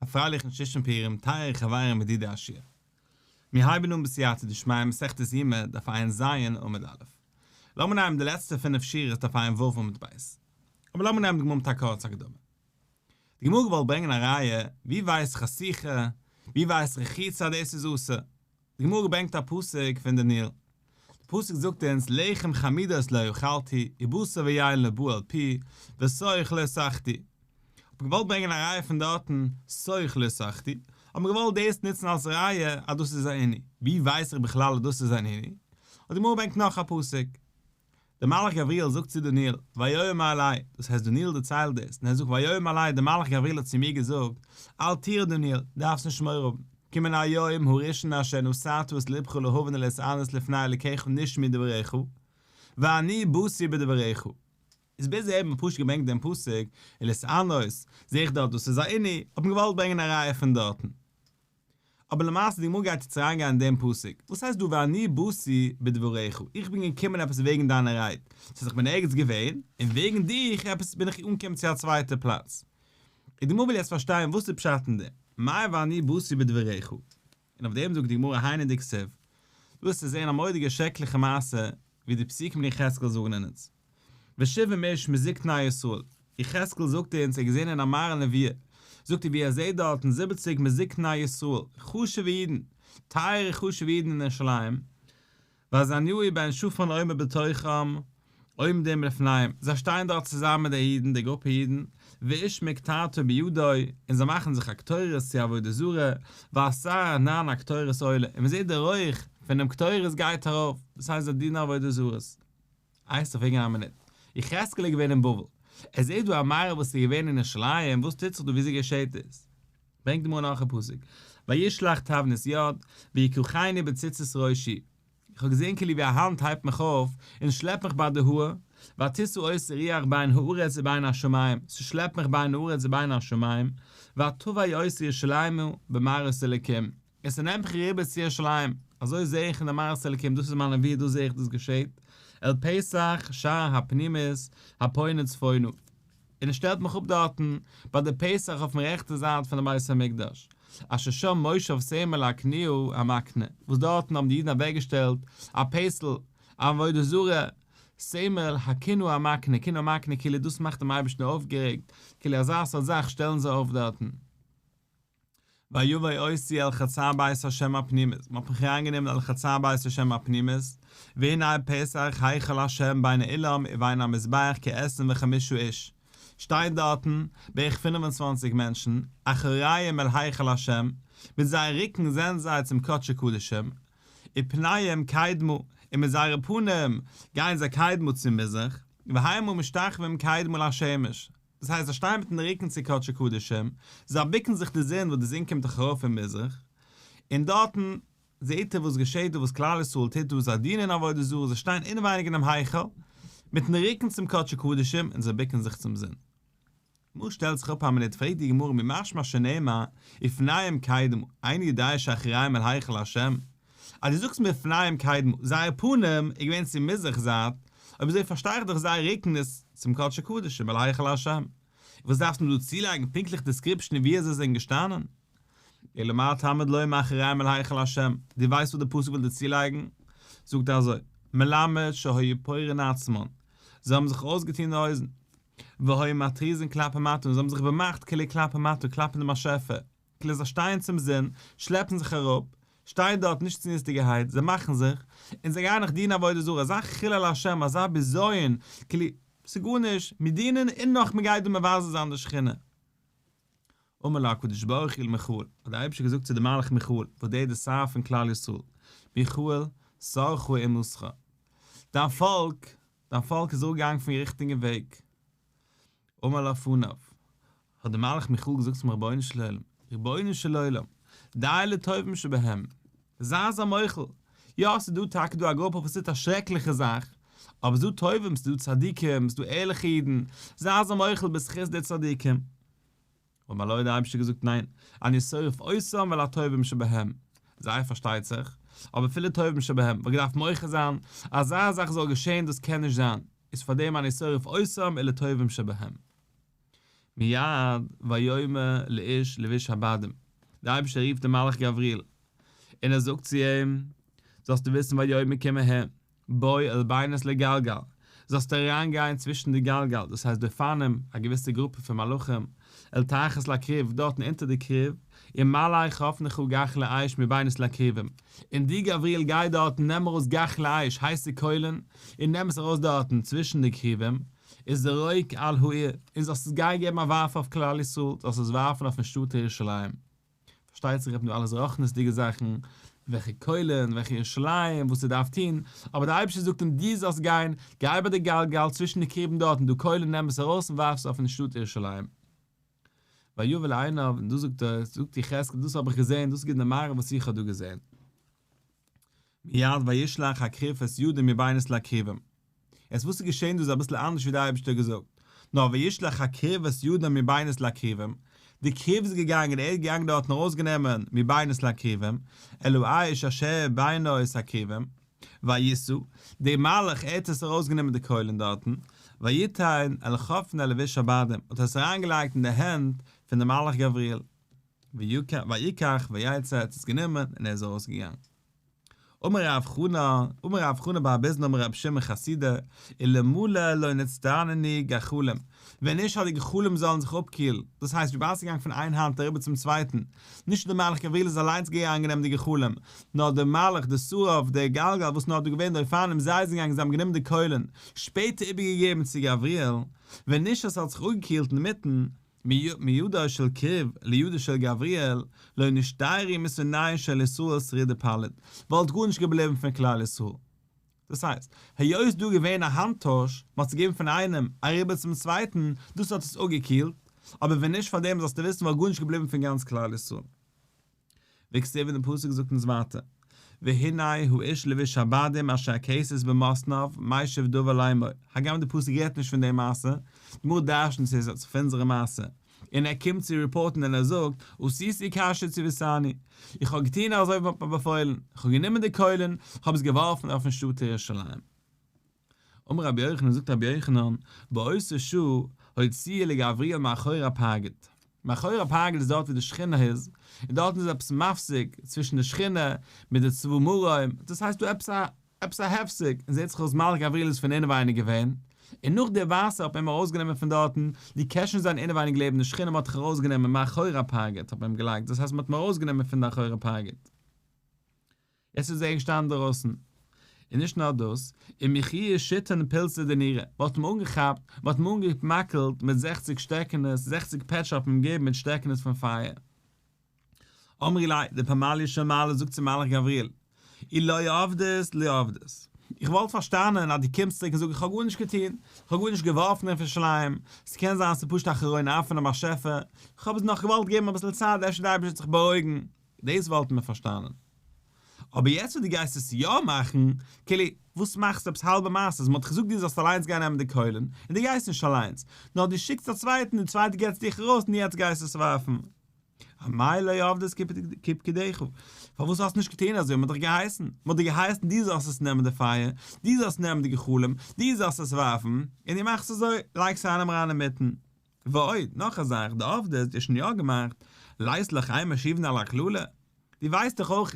פרייליכן שושן פורים טייערע חברים ידידי השיעור. מיר הייבן אן בסייעתא דשמיא מסכת יומא דף ע"ז עמוד א'. לאמיר נעמען די לעצטע פינף שורות דף ע"ו עמוד ב'. אבער לאמיר נעמען די גמרא מיט א קורצע הקדמה. די גמרא האט געוואלט ברענגען א ראיה, ווי ווייס איך חשיכה, ווי ווייס איך רחיצה אז דאס איז אסור. די גמרא ברענגט א פסוק פון דניאל. די פסוק זאגט אונז לחם חמודות לא אכלתי, ובשר ויין לא בא אל פי, ושוך לא סכתי. האט מען געוואלט ברענגען א ראיה פון דארטן, שוך לא סכתי, האט מען געוואלט דאס נוצן אלס ראיה אז דאס איז א עינוי. ווי ווייס איך בכלל אז דאס איז אן עינוי? האט די גמרא ברענגט נאך א פסוק. דער מלאך גבריאל זאגט צו דניאל, ויאמר אלי, דאס הייסט דניאל דערציילט דאס, און ער זאגט ויאמר אלי, דער מלאך גבריאל האט צו מיר געזאגט, אל תירא דניאל, דארפסט נישט מורא האבן, כי מן היום הראשון אשר נתת את לבך להבין ולהתענות לפני אלוקיך נשמעו דבריך, ואני באתי בדבריך. איז ביז אהער האט מען פשוט געברענגט דעם פסוק, ולהתענות, זעה איך דארט דאס איז א עינוי, האט מען געוואלט ברענגען א ראיה פון דארטן. אבער למעשה די גמרא גייט יעצט אריינגיין אין דעם פסוק, וואס הייסט דא ואני באתי בדבריך, איך בין געקומען עפעס וועגן דיינע רייד, ס'הייסט איך בין ערגעץ געווען, און וועגן דיך עפעס בין איך אנגעקומען צו א צווייטע פלאץ. און די גמרא וויל יעצט פארשטיין וואס איז פשט אין דעם, מאי ואני באתי בדבריך, און אויף דעם זאגט די גמרא היינו דכתיב, דא וועסטו זען א מורא'דיגע שרעקליכע מעשה ווי די פסוקים אין יחזקאל זאגן אונז. ושבעים איש מזקני ישראל, יחזקאל זאגט אונז ער האט געזען אין א מראה נבואה, זאגט ער ווי ער זעט דארטן זיבעציג מזקני ישראל, חשוב'ע אידן, טייערע חשוב'ע אידן אין ירושלים, ועזניהו בן שפן עומד בתוכם, עומדים לפניהם, זיי שטייען דארט צוזאמען מיט די אידן, די גרופע אידן, ואיש מקטרתו בידו, און זיי מאכן זיך א קטורת צו עבודה זרה, והשר ענן הקטורת עולה, און מען זעט די רויך פונעם קטורת גייט ארויף, דאס הייסט זיי דינען עבודה זרות. הייסט אויף וועגן א מינוט. יחזקאל איז געווען אין בבל. ער זעט דא א מראה וואס איז געווען אין ירושלים, וואס טוט זיך דא וויאזוי געשעט דאס? ברענגט די גמרא נאך א פסוק, וישלח תבנית יד, ויקחני בציצית ראשי, איך האב געזען כאילו ווי א האנט הייבט מיך אויף און שלעפט מיך ביי די האר, ותשא אותי רוח בין הארץ ובין השמים, ס'שלעפט מיך בין הארץ ובין השמים, ותבא אותי ירושלימה במראות אלוקים, און ס'נעמט מיך אריבער צו ירושלים, אזוי זעה איך אין די מראות אלוקים, דאס איז מיין נבואה, דא זעה איך דאס געשעט, אל פתח שער הפנימית הפונה צפונה, און עס שטעלט מיך אפ דארטן ביי די פתח אויפן רעכטע זייט פונעם בית המקדש, אשר שם מושב סמל הקניה המקנה, וואס דארטן האבן די אידן אוועקגעשטעלט א פסל, א עבודה זרה, סמל הקנאה המקנה, קנאה המקנה כאילו דאס מאכט דעם אייבערשטן אויפגערעגט, כאילו אזא סארט זאך שטעלן זיי אויף דארטן. ויבא אותי אל חצר בית ה' הפנימית, מען האט מיך אריינגענומען אל חצר בית ה' הפנימית, והנה פתח היכל ה' בין האולם ובין המזבח כעשרים וחמשה איש, שטייט דארטן בערך 25 מענטשן, אחוריהם אל היכל ה', מיט זייער רוקן זענען זיי צום קדשי קדשים, ופניהם קדמה, און מיט זייערע פנים גייען זיי קדמה צום מזרח, והמה משתחווים קדמה לשמש, דאס הייסט זיי שטייען מיטן רוקן צו קדשי קדשים, זיי בוקן זיך די זון וואס די זון קומט דאך ארויף פון מזרח, און דארטן זעט ער וואס געשעט דא וואס כלל ישראל טוט דא, זיי דינען עבודה זרה, זיי שטייען אינעווייניג אינעם היכל, מיטן רוקן צום קדשי קדשים און זיי בוקן זיך צום זון. גמרא שטעלט זיך אפ א מינוט פרעגט די גמרא מי משמע שנאמר ופניהם קדמה איני יודע שאחוריהם אל היכל השם, אז דו זאגסט מיר ופניהם קדמה, זייער פנים איז געווען צו מזרח זייט, אויב אזוי פארשטיי איך דאך זייער רוקן איז צום קדשי קדשים אל היכל השם. וואס דארפסטו מיר דא צולייגן פונקטליך description ווי אזוי זיי זענען געשטאנען? אלא מה תלמוד לומר אחוריהם אל היכל השם, דו ווייסט וואס די פסוק וויל דיר צולייגן? זאגט ער אזוי, מלמד שהיו פורעין עצמן, זיי האבן זיך אויסגעטון די הויזן, והיו מתריזין כלפי מטה און זיי האבן זיך באמאכט כאילו כלפי מטה כלפי דעם באשעפער, כאילו זיי שטייען צום זון, שלעפן זיך אראפ, שטייען דארט נישט צניעות'דיגערהייט, זיי מאכן זיך, און זיי גייען נאך דינען עבודה זרה, אזא חילול השם, אזא בזיון, כאילו, ס'איז גארנישט, מיר דינען און נאך מען גייט דא מבזה זיין די שכינה. אמר לו הקדוש ברוך הוא למיכאל, האט דער אייבערשטער געזאגט צו דעם מלאך מיכאל, וואס דער איז דער שר פון כלל ישראל, מיכאל, סרחה אומתך, דיין פאלק, דיין פאלק איז אפגעגאנגען פון ריכטיגן וועג. אמר לפניו, האט דער מלאך מיכאל געזאגט צום רבונו של עולם, רבונו של עולם, די לטובים שבהם, זיי זיי מוחל, יא ס'איז דא טאקע דא א גרופע וואס טוט א שרעקליכע זאך, אבער ס'איז דא טובים, ס'איז דא צדיקים, ס'איז דא ערליכע אידן, זיי זיי מוחל בזכות די צדיקים. אמר לו האט דער אייבערשטער געזאגט ניין, אני שורף אותם ולטובים שבהם, זיי פארשטייט זיך, אבער אפילו טובים שבהם, וואלט געדארפט מוחה זיין, אזא זאך זאל געשען דאס קען נישט זיין, איז פאר דעם אני שורף אותם ולטובים שבהם. מיד ויאמר לאיש לבוש הבדים, דער אייבערשטער רופט דעם מלאך גבריאל און ער זאגט צו אים, זאלסטו וויסן ויאמר קום אהער, בוא אל בינות לגלגל, זאלסטו אריין גיין צווישן די גלגל, דאס הייסט די אופנים, א געוויסע גרופע פון מלאכים, אל תחת לכרוב, דארטן אונטער די כרוב, ומלא חפנך גחלי אש מבינות לכרובים, און דו גבריאל גיי דארטן נעם ארויס גחלי אש, הייסע קוילן, און נעם עס ארויס דארטן צווישן די כרובים, וזרוק על העיר, און זאלסט עס גיין געבן א ווארף אויף כלל ישראל, זאלסט עס ווארפן אויפן שטאט ירושלים. פארשטייט זיך רעדט מען דא אלעס רוחניות'דיגע זאכן, וועלכע קוילן, וועלכע ירושלים, וואס ער דארף טון, אבער דער אייבערשטער זאגט אים דו זאלסט גיין, גיי ביי די גלגל צווישן די כרובים דארטן דא קוילן נעם עס ארויס און ווארף עס אויפן שטאט ירושלים. ויבא לעיניו, און דא זאגט ער, זאגט יחזקאל דאס האב איך געזען, דאס איז געווען די מראה וואס איך האב דא געזען. מיד וישלח הכרוב את ידו מבינות לכרובים. יעצט וואס איז געשען דא איז אביסל אנדערש ווי די אייבערשטער האט געזאגט, נאר וישלח הכרוב את ידו מבינות לכרובים, די כרוב איז געגאנגען ער איז געגאנגען דארטן ארויסגענומען מבינות לכרובים, אל האש אשר בינות הכרובים, וישא, די מלאך ער האט עס ארויסגענומען די קוילן דארטן, ויתן אל חפני לבוש הבדים, האט עס אריינגעלייגט אין די הענט פון די מלאך גבריאל. ויקח ויצא ער האט עס גענומען און ער איז ארויסגעגאנגען. אמר רב חנא, אמר רב חנא בר ביזנא אמר רבי שמעון חסידא, אלמלא לא נצטננו גחלים, ווען נישט אז די גחלים זאלן זיך אפקילן, דאס הייסט וויבאלד ס'איז געגאנגען פון איין האנט אריבער צום צווייטן, נישט דער מלאך גבריאל איז אליינס געגאנגען נעמען די גחלים, נאר דער מלאך, דער שרף, דער גלגל וואס נאר דא געווען די אופנים זיי זענען געגאנגען זיי האבן גענומען די קוילן, שפעטער איבערגעגעבן צו גבריאל, ווען נישט אז ס'האט זיך אפגעקילט אינמיטן, מידו של כרוב לידו של גבריאל, לא נשתיירו משונאיהן של ישראל שריד ופליט, וואלט גארנישט געבליבן פון כלל ישראל. דאס הייסט, היות דא געווען א האנט טויש, מען האט עס געגעבן פון איינעם אריבער צום צווייטן, דאס האט עס אפגעקילט, אבער ווען נישט פאר דעם זאלסטו וויסן וואלט גארנישט געבליבן פון גאנץ כלל ישראל. וכתיב און די פסוק זאגט אונז ווייטער, והנה האיש לבוש הבדים אשר הכסת במתניו משיב דבר לאמור, הגם די פסוק רעדט נישט פון די מעשה, די גמרא דרש'נט עס איז פון אונזערע מעשה, און ער קומט צו רעפארטן און ער זאגט, עשיתי כאשר צויתני, איך האב געטון אזוי ווי מ'האט מיר באפוילן, איך האב גענומען די קוילן, איך האב עס געווארפן אויפן שטאט ירושלים. אמר רבי יוחנן, זאגט רבי יוחנן, באותה שעה הוציאו לגבריאל מאחורי הפרגוד. מאחורי הפרגוד איז דארט ווי די שכינה איז, און דארטן איז עפעס מפסיק צווישן די שכינה מיט די צבא מרום, דאס הייסט דא עפעס א עפעס א הפסק, און זעט זיך אויס מלאך גבריאל איז פון אינעווייניג געווען, און נאך די וואסער האט מען אים ארויסגענומען פון דארטן, דו קענסט נישט זיין אינעווייניג לעבן די שכינה מען האט דיך ארויסגענומען מאחורי הפרגוד האט מען אים געלייגט, דאס הייסט מען האט אים ארויסגענומען פון די אחורי הפרגוד. יעצט איז ער געשטאנען דערויסן. און נישט נאר דאס, ומיחוהו שיתין פולסי דנורא, מען האט אים אנגעכאפט, מען האט אים אנגעמקלט מיט זעכציג שטעקענעס, זעכציג פעטש האט מען אים געגעבן מיט שטעקענעס פון פייער. אמרי ליה, די פמליא של מעלה זאגט צום מלאך גבריאל, אי לא עבדית לא עבדית. איך וואלט פארשטאנען אז דו קומסט צוריק און זאגסט איך האב גארנישט געטון, איך האב גארנישט געווארפן אויף ירושלים, ס'קען זיין ס'איז פשוט א חרון אף פונעם באשעפער, איך האב עס נאך געוואלט געבן אביסל צייט אפשר די אייבערשטער וועט זיך בארואיגן, דאס וואלטן מיר פארשטאנען. אבער יעצט וואס דו גייסט עס יא מאכן, כאילו, וואס מאכסטו עפעס האלבע מעשות, מ'האט דיך געזאגט דו זאלסט אליינס גיין נעמען די קוילן, און דו גייסט נישט אליינס, נאר דו שיקסט א צווייטן, די צווייטע געבט דיך ארויס און יעצט גייסטו עס ווארפן. אמאי לא עבדית כפקודך? פארוואס האסטו נישט געטון אזוי ווי מ'האט דיך געהייסן? מ'האט דיר געהייסן דו זאלסט עס נעמען די פייער, דו זאלסט נעמען די גחלים, דו זאלסט עס ווארפן, און דו מאכסט אזוי, לייגסט איינעם אריין אינמיטן. ועוד, נאך א זאך, דעבדית, דו האסט שוין יא געמאכט, לית לך אין משיבין על הקללה. דו ווייסט דאך אויך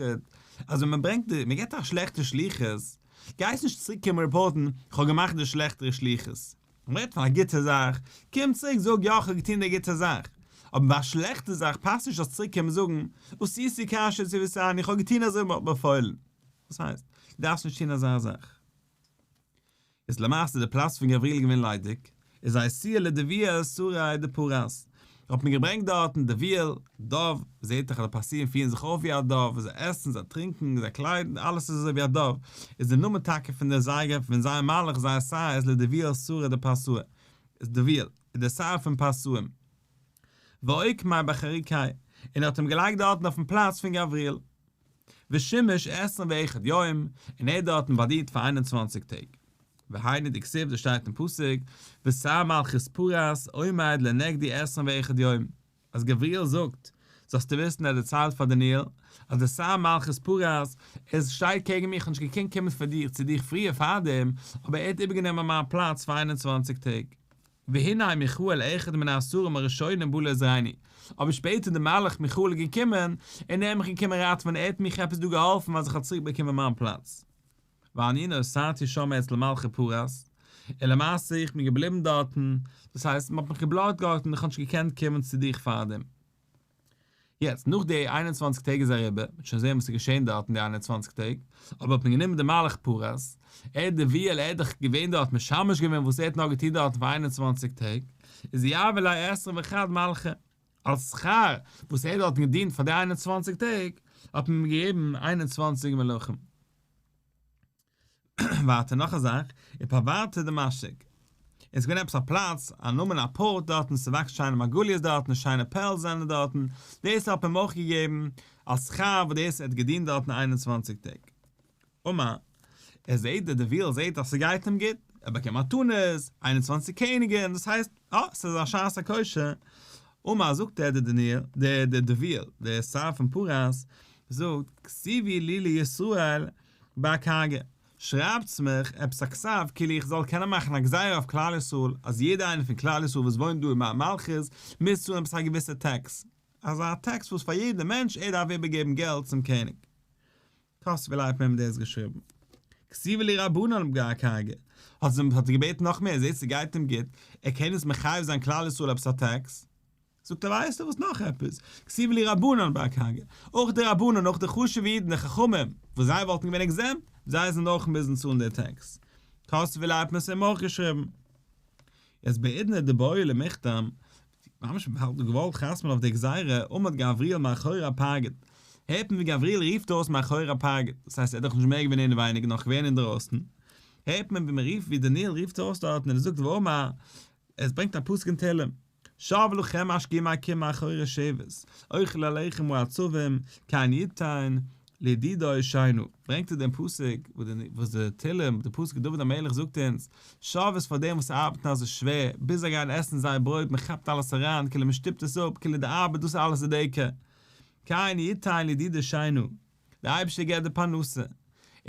אז ווען מען ברענגט דיר, מען געבט א שלעכטע שליחות, גייסט נישט צוריק קומען רעפארטן, איך האב געמאכט די שלעכטערע שליחות. מען רעדט פון א גוטע זאך, קום צוריק זאג יא איך האב געטון די גוטע זאך. אבער ביי א שלעכטע זאך פאסט נישט זאלסט צוריק קומען זאגן, עשיתי כאשר צויתני, איך האב געטון אזוי ווי מען האט באפוילן. וואס הייסט? דו דארפסט נישט טון אזא זאך. איז למעשה די פלאץ פון גבריאל געווען ליידיג, איז אייתוהו לדבועל שרי דפרס, האט מען געברענגט דארטן דבועל, דוב, זעהט דאך אז די פרסיים פירן זיך אויף ווי א דוב, זיי עסן, זיי טרינקען, זיי קליידן, אלעס איז אזוי ווי א דוב, איז די נאמען טאקע פון דער זייגער פון זייער מלך זייער שר איז לדבועל שרי דפרסאי, איז דבועל, איז דער שר פון פרסאים. ואוקמיה בחריקיה, און ער האט אים געלייגט דארטן אויפן פלאץ פון גבריאל. ושימש עשרים ואחד יום, און ער האט דארטן באדינט פאר איין און צוואנציג טעג. והיינו דכתיב דאס שטייט אין פסוק, ושר מלכות פרס עומד לנגדי עשרים ואחד יום, אז גבריאל זאגט, זאלסטו וויסן ער דערציילט פאר דניאל, אז דער שר מלכות פרס, ער שטייט קעגן מיר, איך האב נישט געקענט קומען פאר דיר צו דיך פריער פארדעם, אבער ער האט איבערגענומען מיין פלאץ פאר איין און צוואנציג טעג. והנה מיכאל אחד מן השרים הראשונים בא לעזרני, אבער שפעטער דער מלאך מיכאל איז געקומען און ער האט מיך געקומען ראטעווען, ער האט מיך עפעס דא געהאלפן אז איך האב צוריק באקומען מיין פלאץ. ואני נותרתי שם אצל מלכי פרס, און למעשה איך בין געבליבן דארטן, דאס הייסט מען האט מיך געבלאקט דארטן, איך האב נישט געקענט קומען צו דיך פארדעם. יעצט, נאך די 21 טעג איז אריבער, מ'וועט שוין זען וואס איז געשען דארט אין די 21 טעג, אבער האט מען גענומען די מלך פרס, ער דבריאל, ער איז דאך געווען דארט משמש געווען וואס ער האט נאר געטון דארט פאר 21 טעג, איז יהבו ליה עשרין וחד מלכי, אלס שכר וואס ער האט דארטן געדינט פאר די 21 טעג, האט מען אים געגעבן 21 מלכים. ווייטער נאך א זאך, ופרברתא דמשק. עס איז געווען עפעס א פלאץ, א נאמען א פארט דארטן, ס'וואקסט שיינע מרגליות דארטן, שיינע פערלס זענען דארטן, דאס האט מען אים אויך געגעבן אלס שכר וואס דאס ער האט געדינט דארטן 21 טעג. אמר, ער זעט דער דבריאל זעט אז ס'גייט אים גוט, ער באקומט מתנות, 21 קעניגען, דאס הייסט, אה, ס'איז א שעת הכושר. אמר, זאגט ער דער דניאל, דער דער דבריאל, דער שר פון פרס, זאגט, כתיבו לי לישראל בכרגא, שרייבטס מיך עפעס א כתב כאילו איך זאל קענען מאכן א גזירה אויף כלל ישראל אז יעדער איינער פון כלל ישראל וואס וואוינט דא אין מיין מלכות מוז צאלן עפעס א געוויסע tax, אזא tax וואס פאר יעדע מענטש ער דארף איבערגעבן געלט צום קעניג. כתבו ליה האט מען אים דאס געשריבן. כתיבו לי לרבנן בכרגא, האט זי האט ער געבעטן נאך מער, זעהט ס'גייט אים גוט, ער קען עס מחייב זיין כלל ישראל עפעס א tax. זאגט ער ווייסטו וואס נאך עפעס, כתיבו לי לרבנן בכרגא, אויך די רבנן, אויך די חשוב'ע אידן, די חכמים, וואס זיי וואלטן געווען exempt, זיי זענען אויך מוזן צאלן די tax. כתבו ליה האט מען עס אים אויך געשריבן. יעצט בעידנא דבעו למחתם, ממש מען האט געוואלט חתמ'ן אויף די גזירה, עמד גבריאל מאחורי הפרגוד, הערט מען ווי גבריאל רופט אויס מאחורי הפרגוד, דאס הייסט ער איז דאך נישט מער געווען אינעווייניג נאך געווען אינדערויסן, הערט מען ווי מען רופט ווי דניאל רופט אויס דארטן און ער זאגט ואמר, עס ברענגט א פסוק אין תהלים, שב לכם משכימי קום מאחורי שבת, אוכל הלחם העצבים, כן יתן לידידו שינה. ברענגט ער דעם פסוק וואס די תהלים, די פסוק דוד המלך זאגט אונז, שב איז פאר דעם וואס ארבעטן אזוי שווער, ביז זיי גייען עסן זייער ברויט, מען כאפט אלעס אריין, כאילו מען שטופט עס אפ, כאילו די ארבעט דאס אלעס איז די עיקר. כן יתן לידידו שינה, דער אייבערשטער געבט די פרנסה,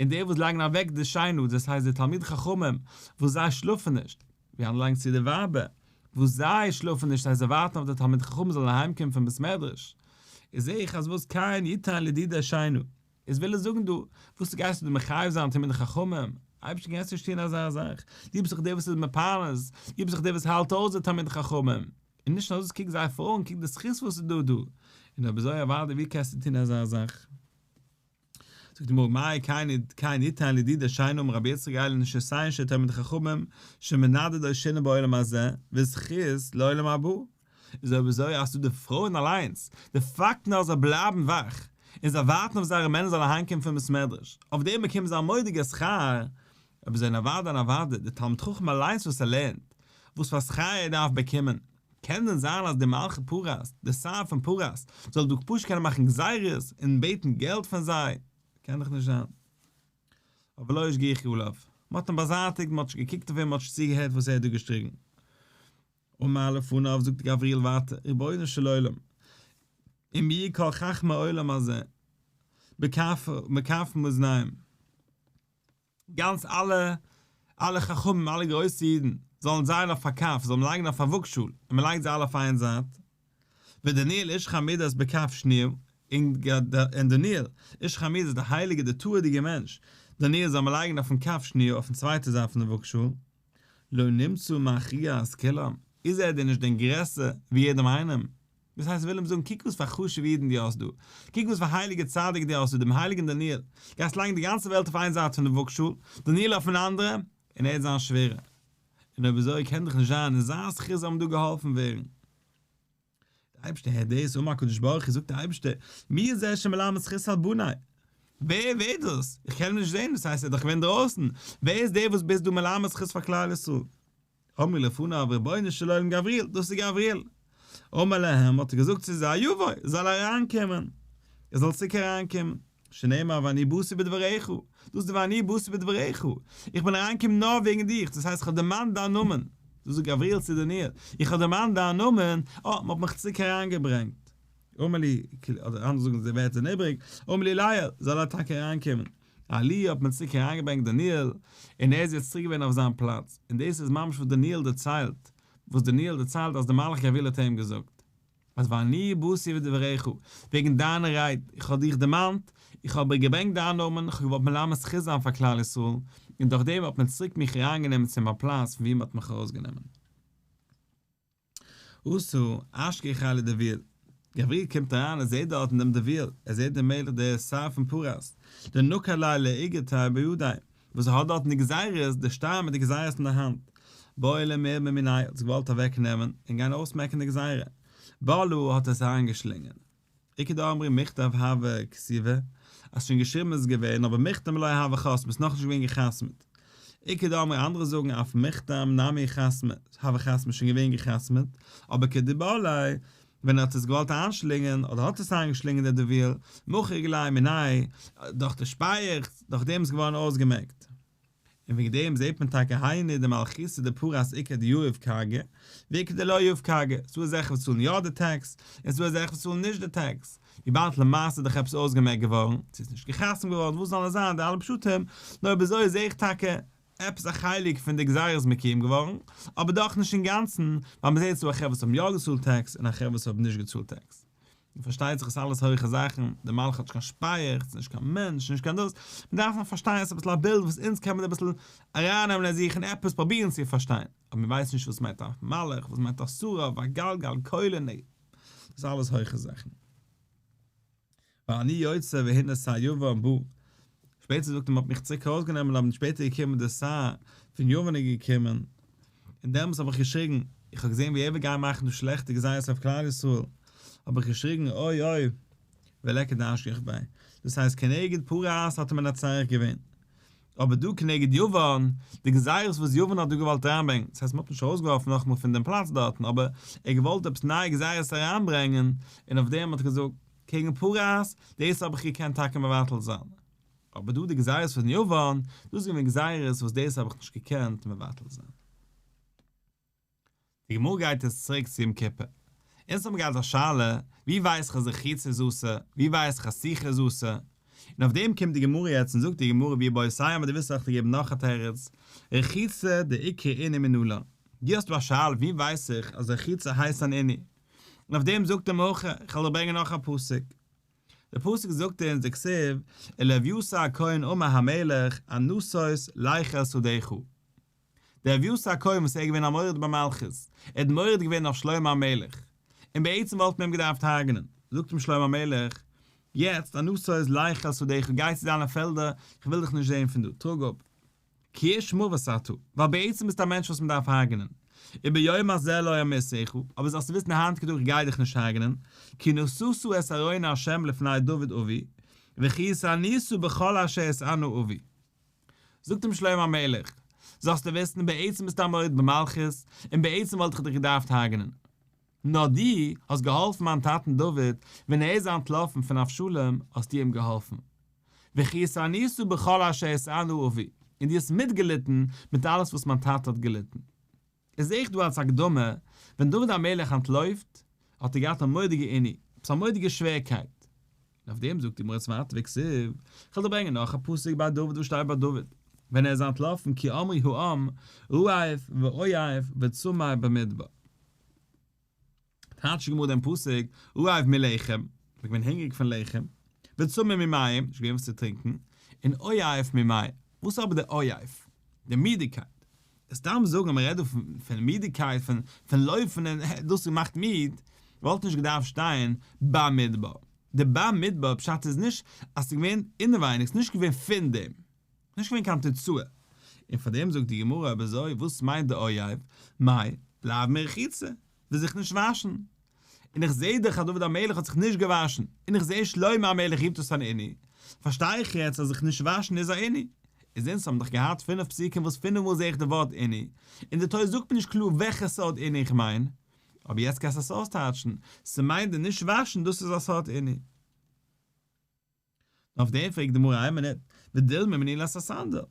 און די וואס לייגן אוועק די שינה, דאס הייסט די תלמידי חכמים וואס זיי שלאפן נישט, ווי אנדערע לייגן צו די ווייבער וואס זיי שלאפן נישט אז זיי ווארטן אויף די תלמידי חכמים זאלן אהיים קומען פון בית מדרש, איז זעה איך אז וואס כן יתן לידידו שינה, איז וויל ער זאגן דא, וואס גייסטו דא מחייב זיין תלמידי חכמים, אייבערשטער קענסט נישט טון אזא זאך, דו ביסט דאך דער וואס איז מפרנס, דו ביסט דאך דער וואס האלט אויס די תלמידי חכמים, און נישט נאר דאס קוק זיי פאר און קוק די זכות וואס איז דא דא, און אויב אזוי אוודאי ווי קענסטו טון אזא זאך? זאגט די גמרא מאי כן יתן לידידו שינה אמר רבי יצחק אלו נשותיהן של תלמידי חכמים שמנדדות שינה בעולם הזה וזכות לעולם הבא, איז אויב אזוי האסטו די פרויען אליינס, די פאקט נאר זיי בלייבן וואך און זיי ווארטן אויף זייערע מענער זאלן אהיימקומען פון בית מדרש, אויף דעם באקומען זיי א מורא'דיגע שכר, אויב אזוי אוודאי און אוודאי די תלמיד חכם אליינס וואס ער לערנט, וואס פאר שכר ער דארף באקומען. קען דען זיין אז די מלכי פרס, די שר פון פרס, זאל דא פשוט קענען מאכן גזירות און בעטן געלט פון זיי? קען דאך נישט זיין. אבער לא השגיחו עליו. מען האט אים באזייטיגט, מען האט נישט געקוקט אויף אים, מען האט נישט צוגעהערט וואס ער האט דא געשריגן. אמר לפניו, זאגט גבריאל ווייטער, רבונו של עולם, אם יהיו כל חכמי עולם הזה בכף מאזניים, גאנץ אלע אלע חכמים אלע גרויסע אידן זאלן זיין אויף א כף, זאל מען לייגן אויף א וואגשאל, און מען לייגט זיי אלע אויף איין זייט, ודניאל איש חמודות בכף שניה, און דניאל איש חמודות דער הייליגער דער תורה'דיגער מענטש, דניאל זאל מען לייגן אויפן כף שניה אויפן צווייטע זייט פון די וואגשאל, לא נמצא מכריע את כולם, איז ער דען נישט דען גרעסער ווי יעדעם איינעם? דאס הייסט וויל אים זאגן קוק וואס פאר חשוב'ע אידן דו האסט דא, קוק וואס פאר הייליגע צדיק דו האסט דא, דעם הייליגן דניאל, גייסט לייגן די גאנצע וועלט אויף איין זייט פון די וואגשאל, דניאל אויפן אנדערע, און ער וועט זיין שווערער. און אויב אזוי קען דאך נישט זיין אין זיין זכות זאל מען דא געהאלפן ווערן. דער אייבערשטער הערט דאס, אמר הקדוש ברוך הוא, זאגט דער אייבערשטער, מי זה שמלמד זכות על בניי? ווער ווער דאס? איך קען אים נישט זען, דאס הייסט ער איז דאך געווען דרויסן, ווער איז דער וואס ביסט דא מלמד זכות פאר כלל ישראל? אמרו לפניו רבונו של עולם גבריאל, דאס איז גבריאל. אמר להם, האט ער געזאגט צו זיי, יבוא, זאל אריינקומען. ער זאל צוריק אריינקומען. שנאמר ואני באתי בדבריך, דאס איז די ואני באתי בדבריך, איך בין אריינגעקומען נאר וועגן דיך, דאס הייסט איך האב דערמאנט דיין נאמען. דאס זאגט גבריאל צו דניאל, איך האב דערמאנט דיין נאמען, אה, מען האט מיך צוריק אריינגעברענגט. אמר לי, אדער אנדערע זאגן די ווערטער זענען איבעריג, אמר לי ליעול, זאל ער טאקע אריינקומען. עלי האט מען צוריק אריינגעברענגט דניאל, און ער איז יעצט צוריק געווען אויף זיין פלאץ, און דאס איז ממש וואס דניאל דערציילט. וואס דניאל דערציילט אז דער מלאך גבריאל האט איהם געזאגט אז ואני באתי בדבריך, וועגן דיינע רייד, איך האב דיך דערמאנט, איך האב געברענגט דיין נאמען, איך האב געוואלט מלמד זכות זיין פאר כלל ישראל, און דורך דעם האט מען צוריק מיך אריינגענומען צו מיין פלאץ פון וואו מען האט מיך ארויסגענומען. אתא אשכחיה לדביאל, גבריאל קומט אריין ער זעט דארטן דעם דביאל, ער זעט דעם מלך דער שר פון פרס, דנקיט ליה לאיגרתיה בידיה, וואס ער האט דארטן די גזירות, די שטר מיט די גזירות אין די האנט, בעא למירמא מיניה, האט עס געוואלט אוועק נעמען און גיין אויסמעקן די גזירה, בלעה האט ער עס איינגעשלינגען. איכא דאמרי מיכתב הוה כתיבא, אז שוין געשריבן איז עס געווען, אבער מיחתם לא הוה חתמא, ס'איז נאכנישט געווען גע'חתמ'ט. איכא דאמרי אנדערע זאגן אף מיחתם נמי חתמא, הוה חתמא שוין געווען גע'חתמ'ט, אבער כדבלעיה, ווען ער האט עס געוואלט איינשלינגען, אדער האט עס איינגעשלינגען דער דביאל, מחק ליה מיניה, דורך די שפייעכץ, דורך דעם איז געווארן אויסגעמעקט. און וועגן דעם זעט מען טאקע היינו דמלכותא דפרס איכא דיהיב כרגא, ואיכא דלא יהיב כרגא, ס'דא אזעלכע וואס צאלן יא די טעקס, און ס'דא אזעלכע וואס צאלן נישט די טעקס, וויבאלד למעשה איז דאך עפעס אויסגעמעקט געווארן, צו איז נישט גע'חתמ'ט געווארן, וואס זאל עס זיין, די אלע פשטים, נאר אויב אזוי זע איך טאקע עפעס א חלק פון די גזירה איז מקוים געווארן, אבער דאך נישט אינגאנצן, ווייל מ'זעט ס'דא אזעלכע וואס האבן יא געצאלט טעקס און אזעלכע וואס האבן נישט געצאלט טעקס. און פארשטייט זיך עס אלעס הויכע זאכן, דער מלאך האט נישט קיין שפייעכץ, נישט קיין מענטש, נישט קיין דאס, מען דארף נאר פארשטיין עס איז אביסל א בילד וואס אונז קען מען אביסל ארייננעמען אין זיך און עפעס פרובירן צו פארשטיין, אבער מען ווייסט נישט וואס מיינט א מלאך, וואס מיינט א שרף, א גלגל, קוילן, דאס איז אלעס הויכע זאכן. ואני יוצא והנה שר יוון בא. שפעטער זאגט ער מען האט מיך צוריק ארויסגענומען אבער שפעטער געקומען די שר פון יוון איז געקומען און דעמאלטס האב איך געשריגן איך האב געזען ווי ער וויל גיין מאכן דא שלעכטע גזירות אויף כלל ישראל האב איך געשריגן אוי אוי וליכא דאשגח ביה דאס הייסט כנגד פרס האט ער מנצח געווען אבער דא כנגד יוון, די גזירות וואס יוון האט דא געוואלט אריינברענגען, דאס הייסט מען האט נישט ארויסגעווארפן נאכאמאל פון דעם פלאץ דארטן, אבער ער האט געוואלט עפעס נייע גזירות אריינברענגען, און אויף דעם האט ער געזאגט, קעגן פרס, דאס האב איך געקענט טאקע מבטל זיין, אבער דא די גזירות פון יוון, דאס איז געווען גזירות וואס דאס האב איך נישט געקענט מבטל זיין. די גמרא גייט יעצט צוריק צו יום כיפור. אונז האבן געהאט א שאלה, ווי ווייס איך אז רחיצה איז אסור, ווי ווייס איך אז סיכה איז אסור? און אויף דעם קומט די גמרא יעצט און זאגט די גמרא ואיבעית אימא דו ווילסט זאל איך דיר געבן נאך א תירוץ, רחיצה דעיקרא עינוי מנלן. דו האסט דא א שאלה ווי ווייס איך אז רחיצה הייסט אן עינוי? און אויף דעם זאגט די מהכא, איך וועל דיר ברענגען נאך א פסוק. דער פסוק זאגט אונז דכתיב, ולאביתר הכהן אמר המלך ענתות לך אל שדך. דער אביתר הכהן וואס ער איז געווען א מורד במלכות, ער האט מורד געווען אויף שלמה המלך, און בעצם וואלט מען אים געדארפט הרג'נען, זאגט אים שלמה המלך, יעצט ענתות לך אל שדך, גיי צו דיינע פעלדער, איך וויל דיך נישט זען פון דא, טראג אפ. כי איש מוות אתה, ווייל בעצם ביסטו א מענטש וואס מען דארף הרג'נען. וביום הזה לא אמותך, אבער זאלסטו וויסן היינטיגע טאג איך גיי דיך נישט הרג'נען, כי נשאת את ארון ה' לפני דוד אבי, וכי התענית בכל אשר התענה אבי. זאגט אים שלמה המלך, זאלסטו וויסן, בעצם ביסטו א מורד במלכות, און בעצם וואלט איך דיך געדארפט הרג'נען. נאר דו האסט געהאלפן מיין טאטן דוד, ווען ער איז אנטלאפן פון אבשלום, האסטו אים געהאלפן. וכי התענית בכל אשר התענה אבי, און דו האסט מיטגעליטן מיט אלעס וואס מיין טאטע האט געליטן. איז זעה איך דא אלס הקדמה, ווען דוד המלך אנטלויפט, האט ער געהאט א מורא'דיגע עינוי, עפעס א מורא'דיגע שווערקייט. און אויף דעם זאגט די גמרא צווייטער וכתיב, כ'וועל דיר ברענגען נאך א פסוק ביי דוד וואס שטייט ביי דוד, ווען ער איז אנטלאפן כי אמרו העם רעב ועיף וצמא במדבר. טייטשט די גמרא דעם פסוק, רעב מלחם, מ'איז געווען הונגעריג פון לחם, וצמא ממים, נישט געווען וואס צו טרינקען, און עיף ממים, וואס איז אבער די עיף? די מידיקייט. סתם זאגן אז מ'רעדט דא פון מידיקייט, פון לויפן און דאס מאכט מיד, וואלט נישט געדארפט שטיין במדבר. די במדבר פשט איז נישט אז ס'איז געווען אינעווייניג, ס'איז נישט געווען פון דעם. נישט געווען קיין תוצאה. און פאר דעם זאגט די גמרא אויב אזוי וואס מיינט די עיף? מאי לאו מרחיצה, וויל זיך נישט וואשן. און איך זעה דאך אז דוד המלך האט זיך נישט געוואשן, און איך זעה שלמה המלך רופט עס אן עינוי, פארשטיי איך יעצט אז זיך נישט וואשן איז א עינוי. איז אונז האבן דאך געהאט פינף פסוקים וואס פינף מאל זעה איך די ווארט עינוי, און די תורה זאגט מיר נישט קלאר וועלכע סארט עינוי איך מיין, אבער יעצט קענסטו עס אויסטייטשן, ס'מיינט די נישט וואשן דאס איז א סארט עינוי. אויף דעם פרעגט די גמרא איין מינוט, ודילמא מנעילת הסנדל,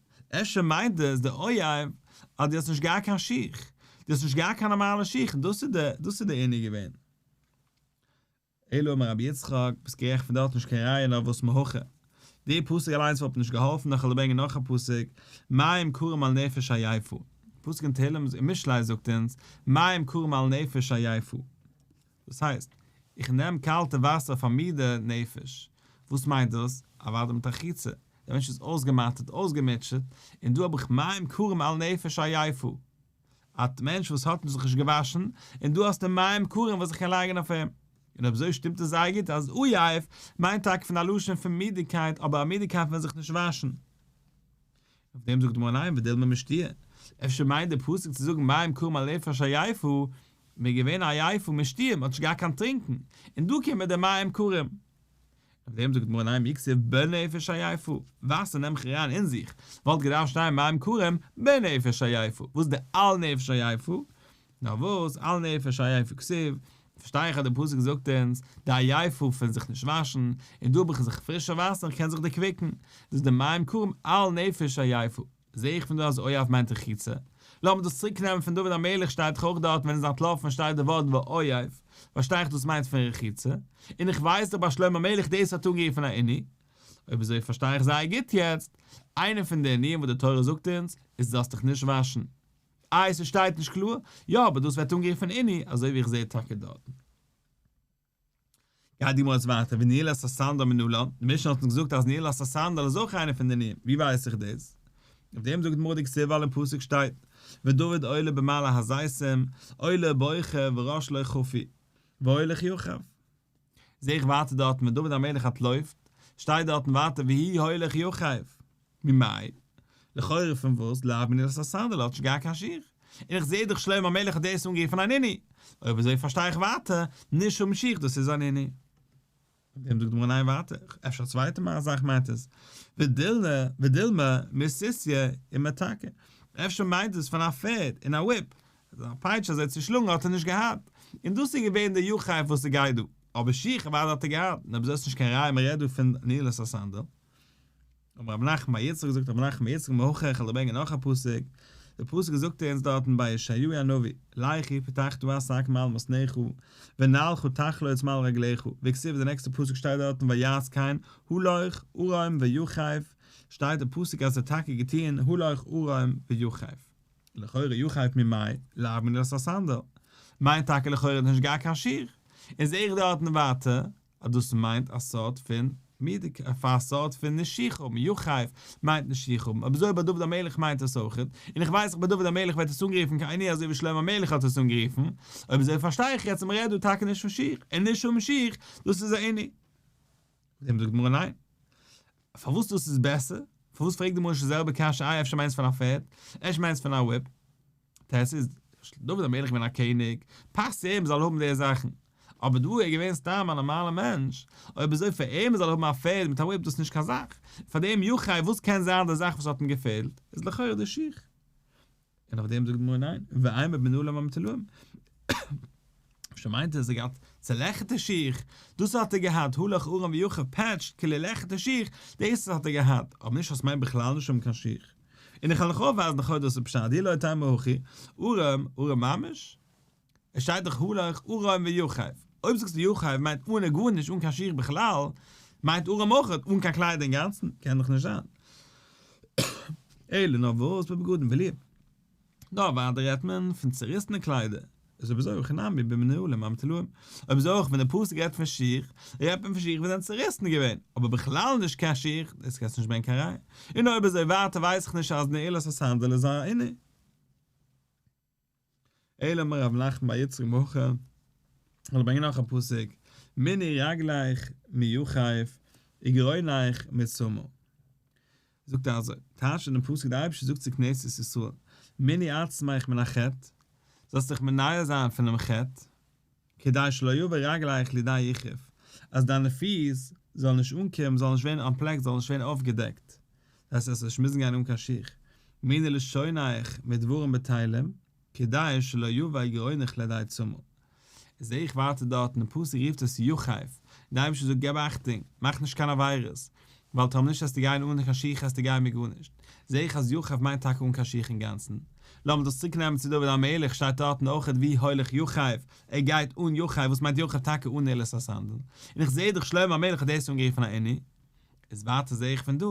אפשר מיינט עס די עיף אז דו האסט נישט געהאט קיין שיך, דו האסט נישט געהאט קיין נארמאלע שיך, דאס איז די דאס איז די עינוי געווען. אלא אמר רבי יצחק, ביסט גערעכט פון דארט נישט קיין ראיה נאר וואס מהכא. די פסוק אליינס וואלט נישט געהאלפן נאר כ'וועל ברענגען נאך א פסוק, מים קרים על נפש עייפה. פסוק אין תהלים אין משלי זאגט אונז, מים קרים על נפש עייפה. דאס הייסט, איך נעם קאלטע וואסער אויף א מידע נפש. וואס מיינט דאס? אוודאי מיט רחיצה. דער מענטש איז אויסגעמאטערט, אויסגעמוטשעט, און דא האב איך מים קרים על נפש עייפה. א מענטש וואס האט זיך נישט געוואשן, און דא האסטו מים קרים וואס איך קען לייגן אויף אים. און אויב אזוי שטימט עס זייער גוט אז עיף מיינט טאקע פון א לשון פון מידיקייט אבער א מידיקייט פון זיך נישט וואשן. אויף דעם זאגט די גמרא ניין ודילמא משתיה, אפשר מיינט די פסוק צו זאגן מים קרים על נפש עייפה, מ'איז געווען עייפה משתיה, מ'האט נישט געהאט קיין טרינקן, און דא קומט די מים קרים. אויף דעם זאגט די גמרא ניין מי כתיב בנפש עייפה, וואסער נעם איך אריין אין זיך, וואלט געדארפט שטיין מים קרים בנפש עייפה, וואס די על נפש עייפה? נאר וואס על נפש עייפה כתיב, פארשטיי איך אז די פסוק זאגט אונז די עייפה פון זיך נישט וואשן, און דא האב איך זיך פרישע וואסער איך קען זיך דערקוויקן, דאס איז די מים קרים על נפש עייפה. זעה איך פון דא אז עיף מיינט רחיצה. לאמיר דאס צוריק נעמען פון דוד המלך שטייט דאך אויך דארט ווען ער איז אנטלאפן שטייט די ווארט ועיף, פארשטיי איך דאס מיינט פון רחיצה, און איך ווייס דאך ביי שלמה המלך דאס האט אנגערופן א עינוי, אויב אזוי פארשטיי איך זייער גוט יעצט, איינע פון די עינויים וואס די תורה זאגט אונז איז זאלסט דיך נישט וואשן. איי ס'שטייט נישט קלאר? יא אבער דאס ווערט אנגערופן עינוי אזוי ווי איך זעה טאקע דארטן. גייט די גמרא יעצט ווייטער ונעילת הסנדל מנלן, די משנה האט אונז געזאגט אז נעילת הסנדל איז אויך איינע פון די עינויים, ווי ווייס איך דאס? אויף דעם זאגט די גמרא דכתיב ווייל אין פסוק שטייט ודוד עולה במעלה הזיתים עולה בוכה וראש לא חפוי והולך יחף. זעה איך ווייטער דארטן ווען דוד המלך אנטלויפט, שטייט דארטן ווייטער והוא הולך יחף. ממאי? לכאורה פון וואס? לאו מנעילת הסנדל האט נישט געהאט קיין שיך. און איך זעה דאך שלמה המלך האט דאס אנגערופן אן עינוי. אויב אזוי פארשטיי איך ווייטער, נישט האבן שיך דאס איז אן עינוי. אויף דעם זאגט די גמרא ניין ווייטער, אפשר א צווייטע מין זאך מיינט עס, ודילמא ודילמא מסוסיא ומתקא, אפשר מיינט עס פון א פערד און א whip, א פייטש אזוי צו שלאגן האט ער נישט געהאט, און דאס איז געווען די יחף וואס ס'גייט דא, אבער שיך אוודאי האט ער געהאט, און אויב אזוי איז נישט קיין ראיה מ'רעדט דא פון נעילת הסנדל. אמר רב נחמן בר יצחק זאגט רב נחמן בר יצחק מהכא איך וועל דיר ברענגען נאך א פסוק, די פסוק זאגט אונז דארטן ביי ישעיהו הנביא, לך ופתחת השק מעל מתניך ונעלך תחלוץ מעל רגליך, וכתיב די נעקסטע פסוק שטייט דארטן ויעש כן הלוך ערום ויחף, שטייט די פסוק אז ער האט טאקע געטוען הלוך ערום ויחף. לכאורה יחף ממאי לאו מנעילת הסנדל, מיינט טאקע לכאורה האט נישט געהאט קיין שיך, און זעה איך דארטן ווייטער אז דאס מיינט א סארט פון מידע א סארט פון נישט שיך האבן, יחף מיינט נישט שיך האבן, אויב אזוי ביי דוד המלך מיינט עס אויכעט, און איך ווייס דאך ביי דוד המלך ווערט עס אנגערופן כעינוי אזוי ווי שלמה המלך האט עס אנגערופן, אויב אזוי פארשטיי איך יעצט אז מ'רעדט דא טאקע נישט פון שיך, און נישט האבן שיך, דאס איז א עינוי. אויף דעם זאגט די גמרא ניין. פארוואס דאס איז בעסער? פארוואס פרעגט די גמרא נישט די זעלבע קשיא איי אפשר מיינסט פון א פערד? אפשר מיינסט פון א whip? טעס איז דוד המלך געווען א קעניג, פאסט צו אים זאל האבן די זאכן. אבער דא איז ער געווען סתם א נארמאלער מענטש, אויב אזוי פאר אים זאל האבן א פערד מיט א whip דאס איז נישט קיין זאך. פאר דעם יחף וואס קען זיין די זאך וואס האט אים געפעלט, איז לכאורה די שיך. און אויף דעם זאגט די גמרא ניין, ואימא בנעלים המטולאים. אפשר מיינט ער אז ער האט געהאט צעלעכערטע שיך, דאס האט ער געהאט, הלך ערום ויחף patched, כאילו לעכערטע שיך, דאס האט ער געהאט, אבער נישט אז ס'מיינט בכלל נישט האבן קיין שיך. און איך וועל נאך אויפווייזן לכאו' דאס איז פשט, דאי לא תימא הכי, ערום, ערום ממש? עס שטייט דאך הלך ערום ויחף. אויב זאגסטו יחף מיינט אנע גארנישט אן קיין שיך בכלל, מיינט ערום אויך אן קיין קליידער אינגאנצן, קען דאך נישט זיין. אלא נאר וואס בבגדים בלועים. נאר ווייטער רעדט מען פון צעריסענע קליידער, איז אויב אזוי הכי נמי בנעלים המטולאים, אויב אזוי אויך ווען די פסוק רעדט פון שיך, רעדט מען פון שיך וואס זענען צעריסן געווען, אבער בכלל נישט קיין שיך, דאס קענסטו נישט ברענגען קיין ראיה. און אויב אזוי ווייטער ווייס איך נישט אז נעילת הסנדל איז א עינוי. אלא אמר רב נחמן בר יצחק מהכא, כ'וועל ברענגען נאך א פסוק, מנעי רגליך מיחף וגרונך מצמא. זאגט ער אזוי, טייטשט אין דעם פסוק דער אייבערשטער זאגט צו כנסת ישראל, מנעי עצמך מן החטא, זאלסט דיך מונע זיין פונעם חטא, כדי שלא יבא רגליך לידי יחוף, אז דיינע פיס זאלן נישט אנקומען, זאלן נישט ווערן אנטפלעקט, זאלן נישט ווערן אויפגעדעקט, דאס הייסט זאלסט נישט מוזן גיין אן קיין שיך, מנעי לשונך מדברים בטלים, כדי שלא יבא גרונך לידי צמא. זעה איך ווייטער דארט אין די פסוק רופט עס יחף, די אייבערשטער זאגט געב אכטונג, מאך נישט קיין עבירות, ווייל טאמער נישט וועסטו גיין אן קיין שיך וועסטו גיין מיט גארנישט, זעה איך אז יחף מיינט טאקע אן קיין שיך אינגאנצן. לאמיר דאס צוריק נעמען צו דוד המלך שטייט דארטן אויכעט והוא הולך יחף, ער גייט אן יחף, וואס מיינט יחף טאקע אן נעילת הסנדל, און איך זעה דאך שלמה המלך האט דאס אנגערופן א עינוי. איז ווייטער זעה איך פון דא,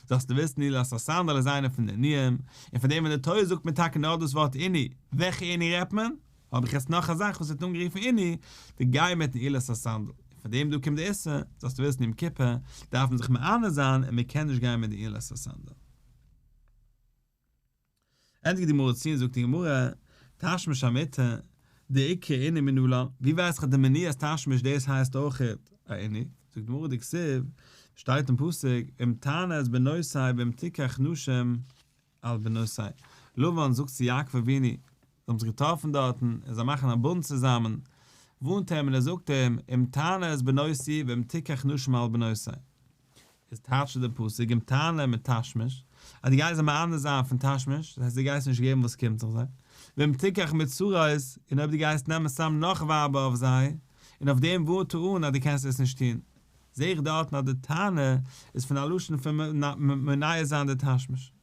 זאלסטו וויסן נעילת הסנדל איז איינע פון די עינויים, און פון דעם ווען די תורה זאגט מיר טאקע נאר דאס ווארט עינוי, וועלכע עינוי רעדט מען? האב איך יעצט נאך א זאך וואס ווערט אנגערופן עינוי, די גיי מיט נעילת הסנדל, און פון דעם דא קומט די איסור, זאלסטו וויסן יום כיפור דארף מען זיך מענה זיין און מען קען נישט גיין מיט די נעילת הסנדל. ענדיגט די גמרא צו און זאגט די גמרא, תשמיש המיטה, דאיקרי עינוי מנלן, ווי ווייס איך אז די מניעת תשמיש דאס הייסט אויך א עינוי, זאגט די גמרא דכתיב, שטייט אין פסוק, אם תענה את בנותי ואם תקח נשים על בנותי, לבן זאגט צו יעקב אבינו, זיי האבן זיך געטראפן דארטן און זיי מאכן א בונד צוזאמען, ווארנט ער אים און ער זאגט אים, אם תענה את בנותי ואם תקח נשים על בנותי. איז טייטשט דער פסוק אם תענה מתשמיש, אז דו גייסט זיי מענה זיין פון תשמיש, דאס הייסט דו גייסט נישט געבן וואס קומט זיך זיי, ואם תקח מצרות, און אויב דו גייסט נעמען סתם נאך ווייבער אויף זיי, און אויף דעם ווארנט ער אן אז דו קענסט עס נישט טון. זע איך דארטן אז די תענה איז פון א לשון פון מונע זיין די תשמיש.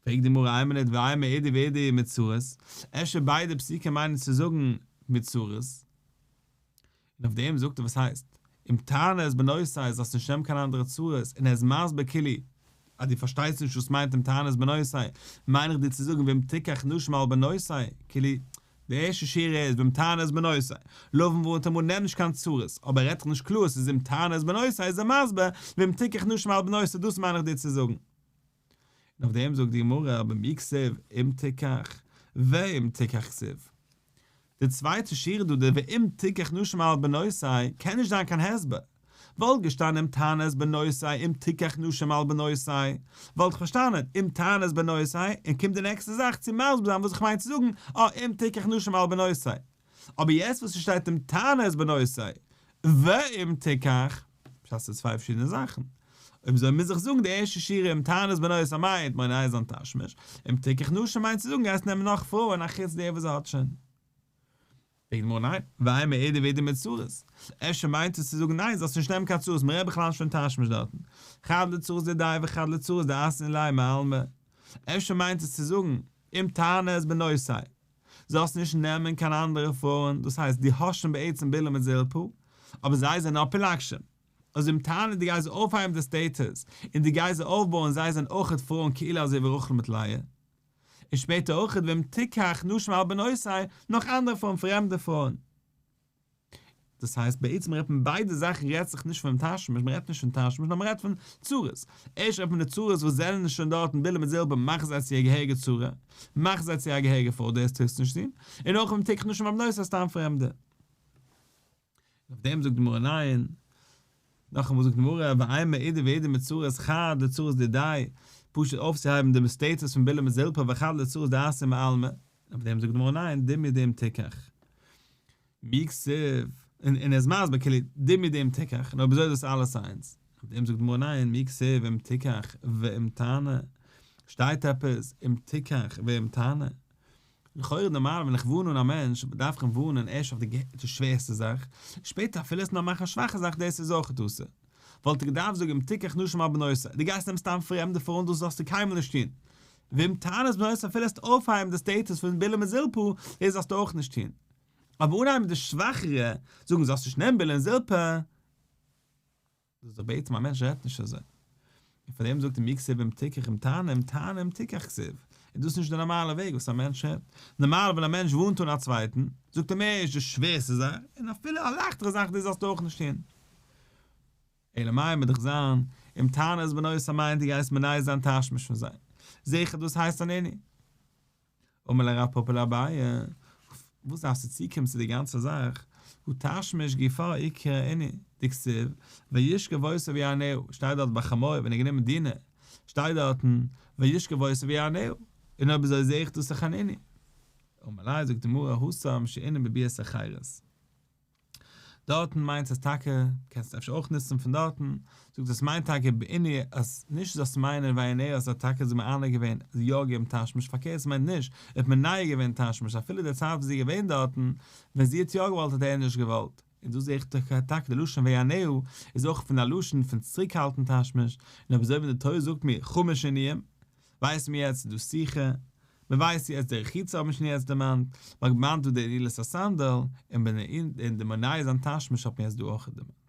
פרעגט די גמרא איין מינוט ואימא אידי ואידי מצרות, אפשר ביידע פסוקים מיינען צו זאגן מצרות? און אויף דעם זאגט ער וואס הייסט, אם תענה את בנותי זאלסט נישט נעמען קיין אנדערע צרות, און ער איז מסביר כאילו אז דו פארשטייסט נישט וואס מיינט אם תענה את בנותי, מיין איך דיר צו זאגן ואם תקח נשים על בנותי, כאילו די ערשטע שורה איז ואם תענה את בנותי, לבן ווארנט אים אן נעם נישט קיין צרות, אבער ער רעדט דאך נישט קלאר עס איז אם תענה את בנותי איז ער מסביר ואם תקח נשים על בנותי דאס מיין איך דיר צו זאגן. און אויף דעם זאגט די גמרא אבער מי כתיב אם תקח ואם תקח כתיב. די צווייטע שורה דא די ואם תקח נשים על בנותי קען נישט זיין קיין הסבר. וואלט געשטאנען אם תענה את בנותי אם תקח נשים על בנותי וואלט איך פארשטאנען אם תענה את בנותי און קומט די נעקסטע זאך צו מסביר זיין וואס איך מיין צו זאגן אה אם תקח נשים על בנותי. אבער יעצט וואס ס'שטייט אם תענה את בנותי ואם תקח, פשט ס'איז צוויי פארשידענע זאכן. אויב אזוי מוז איך זאגן די ערשטע שורה אם תענה את בנותי מיינט מונע זיין תשמיש, אם תקח נשים מיינט צו זאגן גייסט נעמען נאך פרויען אחוץ די וואס זי האט שוין. פרעגט די גמרא ניין, ואימא אידי ואידי מצרות, אפשר מיינט עס צו זאגן ניין זאלסט נישט נעמען קיין צרות מ'רעדט בכלל נישט פון תשמיש דארטן, חד לצרות דידיה וחד לצרות דאתאן עליה מעלמא, אפשר מיינט עס צו זאגן אם תענה את בנותי זאלסט נישט נעמען קיין אנדערע פרויען, דאס הייסט דו האסט שוין בעצם בלהה מיט זלפה, אבער זיי זענען נאר פילגשים. אז אם תענה דו גייסט זיי אויפהייבן די status, און דו גייסט זיי אויפבויען זיי זענען אויכעט פרויען כאילו אזוי ווי רחל מיט לאה. און שפעטער אויכעט ואם תקח נשים על בנותי, נאך אנדערע פרויען פרעמדע פרויען. דאס הייסט בעצם רעדט מען ביידע זאכן רעדט זיך נישט פון תשמיש, מען רעדט נישט פון תשמיש נאר מען רעדט פון צרות, ערשט רעדט מען די צרות וואס זענען שוין דארטן בלהה מיט זלפה מאך זיי צו א געהעריגע צרה, מאך זיי צו א געהעריגע פרוי דאס טוסטו נישט טון, און אויך ואם תקח נשים על בנותי סתם פרעמדע. און אויף דעם זאגט די גמרא ניין, נאכאמאל זאגט די גמרא ואימא אידי ואידי מצרות חד לצרות דידיה, פשוט אויפצוהייבן די status פון בלהה מיט זלפה וחד לצרות דאתאן מעלמא, אויף דעם זאגט די גמרא ניין, דומיא דאם תקח. מי כתיב, און ער איז מסביר כאילו דומיא דאם תקח, און אויב אזוי איז דאס אלעס איינס. אויף דעם זאגט די גמרא ניין, מי כתיב אם תקח ואם תענה, שטייט עפעס אם תקח ואם תענה? לכאורה נארמאל ווען איך ווארן אן א מענטש דארף איך אים ווארענען ערשט אויף די שווערסטע זאך, שפעטער אפילו עס נאר מאכן א שוואכע זאך דאס איז אויך אסור. וואלט ער געדארפט זאגן אם תקח נשים על בנותי, דו גייסט נעמען סתם פרעמדע פרויען דאס זאלסטו קיינמאל נישט טון. ואם תענה את בנותי אפילו עסט אויפהייבן די status פון בלהה מיט זלפה, דאס זאלסטו אויך נישט טון. אבער אנהייבן מיט די שוואכערע, זאגן זאלסט נישט נעמען בלהה און זלפה, דאס איז דאך בעצם א מענטש רעדט נישט אזוי. און פאר דעם זאגט ער מי כתיב אם תקח אם תענה אם תענה אם תקח כתיב. איז דאס נישט די נארמאלע וועג וואס א מענטש רעדט. נארמאל ווען א מענטש ווארנט אן א צווייטן, זאגט ער מער נישט די שווערסטע זאך, און אפילו א לייכטערע זאך דאס זאלסטו אויך נישט טון. אלא מאי מוז דאך זיין, אם תענה את בנותי מיינט דו גייסט מונע זיין תשמיש פון זיי. זיכער דאס הייסט אן עינוי. אמר ליה רב פפא לאביי, וואס דארפסטו צוקומען צו די גאנצע זאך, הא תשמיש גופא איקרי עינוי, דכתיב, וישכב אותה ויענה, שטייט דארט ביי חמור ווען ער האט גענומען דינה, שטייט דארטן, וישכב אותה ויענה, און אויב אזוי זעה איך דאס איז אן עינוי. אמר ליה זאגט די גמרא התם שעינוי בביאת החירות. דארטן מיינט עס טאקע, קענסט אפשר אויך נוצן פון דארטן, זאגט עס מיינט טאקע בעינוי אז נישט זאלסט מיינען ויענהו אז ער האט טאקע זיך מענה געווען אז יא געבן תשמיש, פארקערט עס מיינט נישט, ער האט מונע געווען תשמיש אפילו די צייט וואס זי איז געווען דארטן, ווען זי האט יא געוואלט האט ער נישט געוואלט, און דא זעה איך טאקע די לשון ויענהו איז אויך פון א לשון פון צוריקהאלטן תשמיש, און אויב אזוי ווען די תורה זאגט מיר חמש עינויים, ווייסן מיר יעצט איז דא סיכה, מען ווייסט יעצט די רחיצה האט מען שוין יעצט דערמאנט, מען האט געמאנט דא די נעילת הסנדל, און די מונע זיין תשמיש האט מען יעצט דא אויך דערמאנט.